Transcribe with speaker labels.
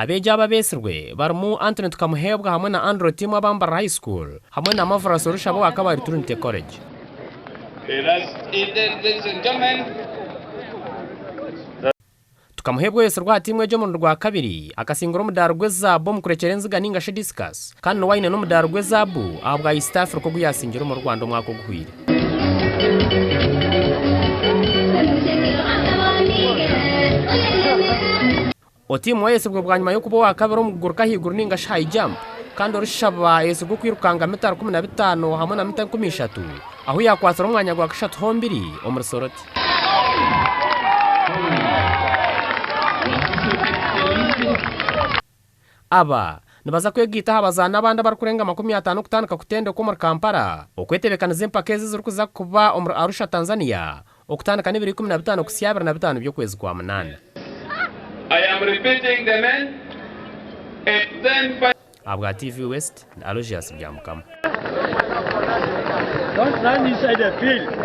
Speaker 1: Abeegi aba abeetsirwe barimu Anthony Tukamuheebwa hamwe na Andrew Otimu aba Mbarara High School hamwe na Marvelous Orushaba owa Kabale Trinity College. Tukamuheebwa oyetsirwe aha tiimu egi omurundi gwa kabiri akasingura omudaari gw'ezaabu omu kurekyera enziga ninga shi discus kandi niwe aine n'omudaari gw'ezaabu ahabwa East Africa ogu yaasingire omuri Rwanda omwaka oguhweire. Otiimu oyetsirwe bwanyima y'okuba owakabiri omu kuguruka ahaiguru ninga shi high jump kandi orishaba ayetsirwe okwirukanga mita 15 hamwe na mita 3000 ahu yaakwatsire omwanya gwa kashatu hombiri omuri Soroti. Aba nibaza kwegaita aha bazaani abandi abarikurenga 50 kutandika kutendekwa omuri Kampala okwetebekaniza empaka ezi ezirikuza kuba omuri Arusha, Tanzania okutandika n'ebiro 15 kuhitsya 25 by'okwezi kwa munaana.
Speaker 2: I am repeating the men and then find.
Speaker 1: Ahabwa TV West, ndi Aloysius Byamukama.
Speaker 3: Don't run inside the field.